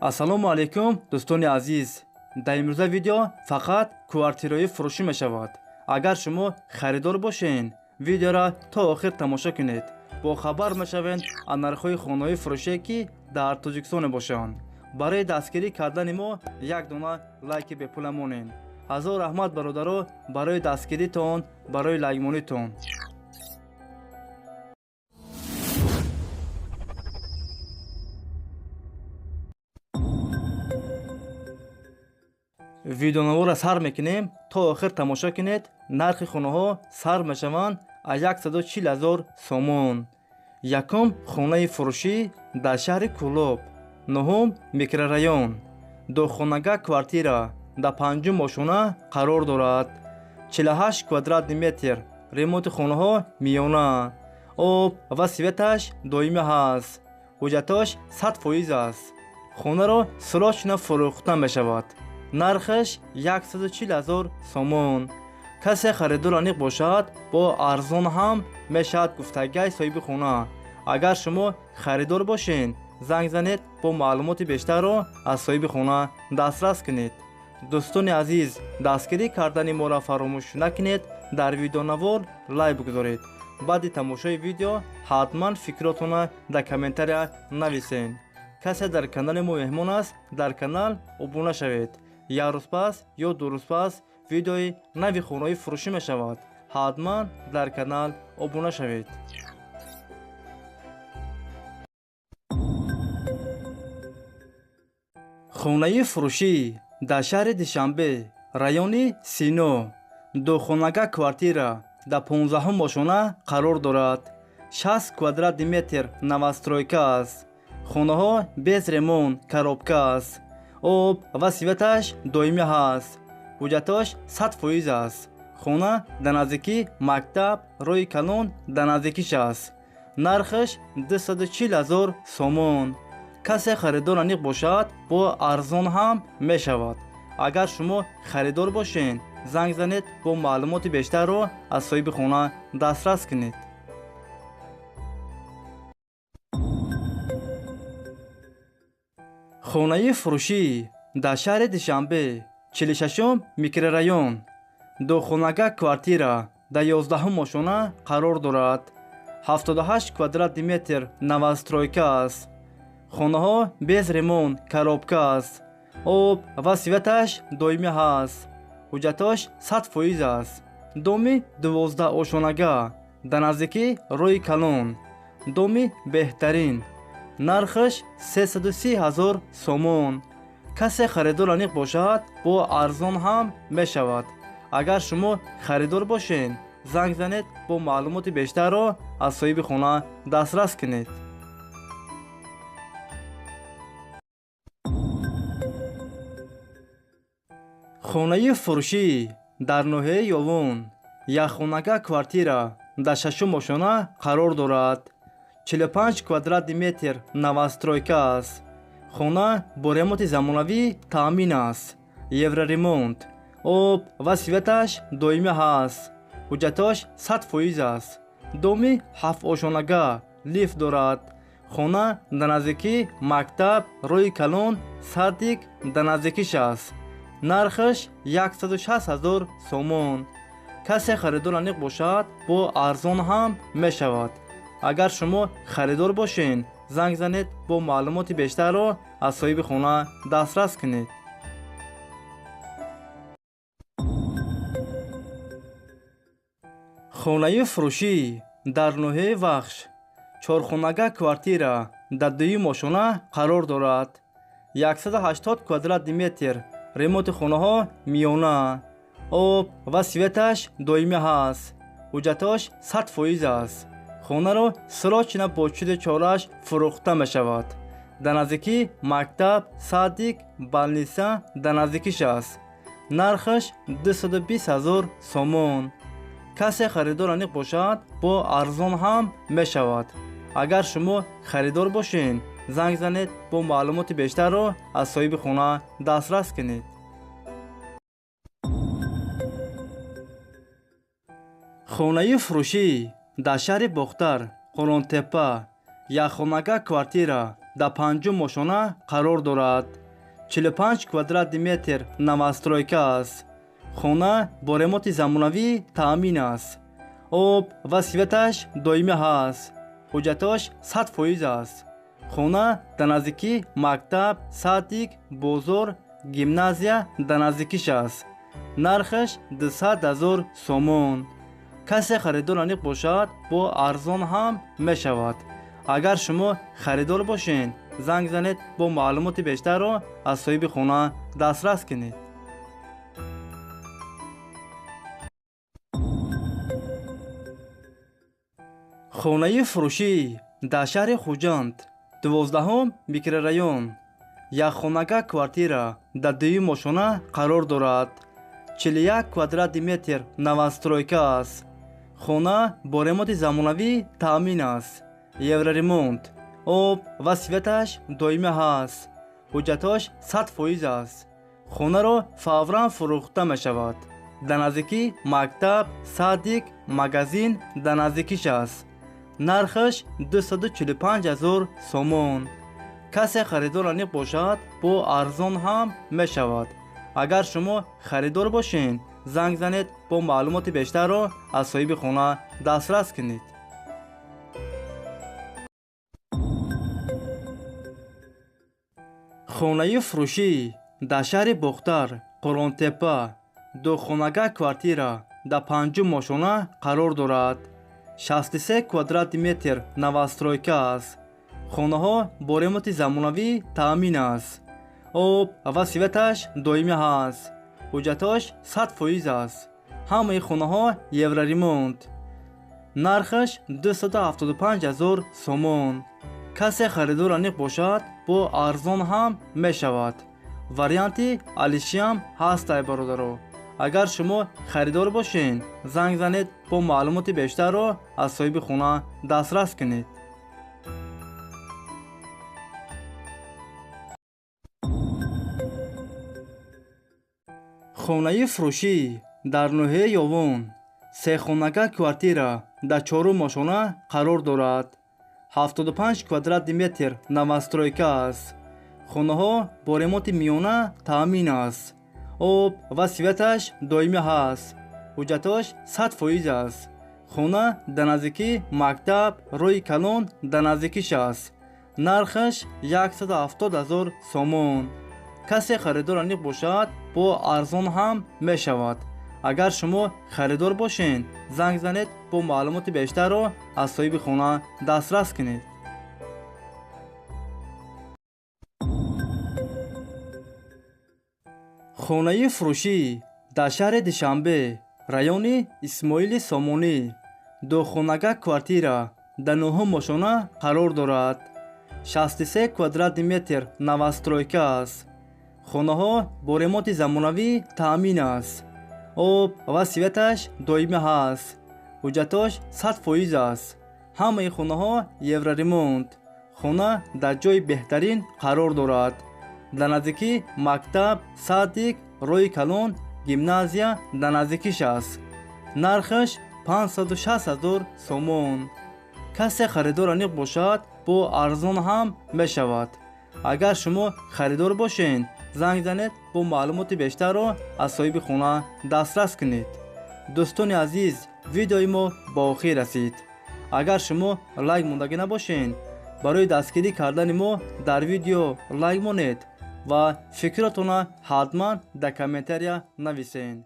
Ассалому алайкум, дӯстони азиз. Дар имрӯза видео фақат квартираҳои фурӯшӣ мешавад. Агар шумо харидор бошед, видеоро то охир тамошо кунед. Бохабар мешавед аз нархҳои хонаҳои фурӯшие, ки дар Тоҷикистон мебошанд. Барои дастгирӣ кардани мо як дона лайки бепула монед. Ҳазор раҳмат, бародаро, барои дастгиритон, барои лайкмонитон. Видеонаворро сар мекунем, то охир тамошо кунед. Нархи хонаҳо сар мешаванд аз 140 ҳазор сомон. Якум хонаи фурӯшӣ дар шаҳри Кӯлоб, нуҳум микрорайон, духонага квартира дар панҷум ошона қарор дорад. 48 квадратный метр, ремонти хонаҳо миёна, об ва светаш доимӣ ҳаст, ҳуҷҷатош 100% аст. Хонаро срочно фурӯхта мешавад. Нархаш 140 ҳазор сомон. Касе харидор аниқ бошад, бо арзон ҳам мешавад, гуфтагай соҳиби хона. Агар шумо харидор бошед, занг занед, бо маълумоти бештарро аз соҳиби хона дастрас кунед. Дӯстони азиз, дастгирӣ кардани моро фаромӯш накунед, дар видеонавор лайк бигузоред. Баъди тамошои видео ҳатман фикротонро дар комментария нависед. Касе дар канали мо меҳмон аст, дар канал обуна шавед. Як рӯз пас ё 2 рӯз пас видеои нави хонаҳои фурӯшӣ мешавад. Ҳатман дар канал обуна шавед. Хонаи фурӯшӣ дар шаҳри Душанбе, райони Сино, духонага квартира дар 15-ум ошона қарор дорад. 60 квадратный метр, новостройка аст. Хонаҳо без ремонт, коробка аст. Об ва светаш доимӣ ҳаст. Ҳуҷҷатош 100% аст. Хона дар наздикии мактаб, роҳи калон дар наздикиш аст. Нархаш 240 ҳазор сомон. Касе харидор аниқ бошад, бо арзон ҳам мешавад. Агар шумо харидор бошед, занг занед, бо маълумоти бештарро аз соҳиби хона дастрас кунед. Хонаи фурӯшӣ дар шаҳри Душанбе, 46-ум микрорайон, духонага квартира дар 11-ум ошона қарор дорад. 78 квадратный метр, новостройка аст. Хонаҳо без ремонт, коробка аст. Об ва светаш доимӣ ҳаст. Ҳуҷҷатош 100% аст. Доми 12 ошонага дар наздикии роҳи калон. Доми беҳтарин. Нархаш 330 ҳазор сомон. Касе харидор аниқ бошад, бо арзон ҳам мешавад. Агар шумо харидор бошед, занг занед, бо маълумоти бештарро аз соҳиби хона дастрас кунед. Хонаи фурӯшӣ дар ноҳияи Ёвон, якхонага квартира дар шашум ошона қарор дорад. 45 квадратный метр, новостройка аст. Хона бо ремонти замонавӣ таъмин аст. Евроремонт. Об ва светаш доимӣ ҳаст. Ҳуҷҷатош 100% аст. Доми ҳафтошонага, лифт дорад. Хона дар наздикии мактаб, роҳи калон, садик дар наздикиш аст. Нархаш 160 ҳазор сомон. Касе харидор аниқ бошад, бо арзон ҳам мешавад. Агар шумо харидор бошед, занг занед, бо маълумоти бештарро аз соҳиби хона дастрас кунед. Хонаи фурӯшӣ дар ноҳияи Вахш, чорхонага квартира дар дуюм ошона қарор дорад. 180 квадратный метр, ремонти хонаҳо миёна, об ва светаш доимӣ ҳаст. Ҳуҷҷатош 100% аст. Хонаро срочно бо чуду чораш фурӯхта мешавад. Дар наздикии мактаб, садик, больница дар наздикиш аст. Нархаш 220 ҳазор сомон. Касе харидор аниқ бошад, бо арзон ҳам мешавад. Агар шумо харидор бошед, занг занед, бо маълумоти бештарро аз соҳиби хона дастрас кунед. Хонаи фурӯшӣ дар шаҳри Бохтар, Қуръонтепа, якхонага квартира дар панҷум ошёна қарор дорад. 45 квадрати метр новостройка аст. Хона бо ремонти замонавӣ таъмин аст. Об ва светаш доимӣ ҳаст. Ҳуҷҷатош 100% аст. Хона дар наздикӣ мактаб, садик, бозор, гимназия дар наздикиш аст. Нархаш 200 000 сомон. Касе харидор аниқ бошад, бо арзон ҳам мешавад. Агар шумо харидор бошед, занг занед, бо маълумоти бештарро аз соҳиби хона дастрас кунед. Хонаи фурӯшӣ дар шаҳри Хуҷанд, 12 микрорайон, якхонага квартира дар дуюм ошёна қарор дорад. 41 квадрати метр новостройка аст. Хона бо ремонти замонавӣ таъмин аст. Евроремонт, об ва светаш доимӣ ҳаст. Ҳуҷҷатош 100% аст. Хонаро фавран фурӯхта мешавад. Дар наздикӣ мактаб, садик, магазин дар наздикиш аст. Нархаш 245 000 сомон. Касе харидор аниқ бошад, бо арзон ҳам мешавад. Агар шумо харидор бошед, занг занед, бо маълумоти бештарро аз соҳиби хона дастрас кунед. Хонаи фурӯшӣ дар шаҳри Бохтар, Қурғонтеппа, духонага квартира дар панҷум ошёна қарор дорад. 63 квадрати метр новостройка аст. Хонаҳо бо ремонти замонавӣ таъмин аст. Об ва светаш доимӣ ҳаст. Ҳуҷҷатош 100% аст. Ҳамаи хонаҳо евроремонт. Нархаш 275 000 сомон. Касе харидор аниқ бошад, бо арзон ҳам мешавад. Варианти алишиам ҳаст, ай бародаро. Агар шумо харидор бошед, занг занед, бо маълумоти бештарро аз соҳиби хона дастрас кунед. Хонаи фурӯшӣ дар ноҳияи Ёвон, сехонага квартира дар чорум ошёна қарор дорад. 75 квадрати метр новостройка аст. Хонаҳо бо ремонти миёна таъмин аст. Об ва светаш доимӣ ҳаст. Ҳуҷҷатош 100% аст. Хона дар наздикӣ мактаб, роҳи калон дар наздикиш аст. Нархаш 170 000 сомон. Касе харидор аниқ бошад, бо арзон ҳам мешавад. Агар шумо харидор бошед, занг занед, бо маълумоти бештарро аз соҳиби хона дастрас кунед. Хонаи фурӯшӣ дар шаҳри Душанбе, райони Исмоили Сомонӣ, духонага квартира дар нӯҳум ошёна қарор дорад. 63 квадрати метр новостройка аст. Хонаҳо бо ремонти замонавӣ таъмин аст. Об ва светаш доимӣ ҳаст. Ҳуҷҷатош 100% аст. Ҳамаи хонаҳо евроремонт. Хона дар ҷои беҳтарин қарор дорад. Дар наздикӣ мактаб, садик, роҳи калон, гимназия дар наздикиш аст. Нархаш 560 000 сомон. Касе харидор аниқ бошад, бо арзон ҳам мешавад. Агар шумо харидор бошед, занг занед, бо маълумоти бештарро аз соҳиби хона дастрас кунед. Дӯстони азиз, видеои мо ба охир расид. Агар шумо лайк мондагӣ набошед, барои дастгирӣ кардани мо дар видео лайк монед ва фикротонро ҳатман дар комментария нависед.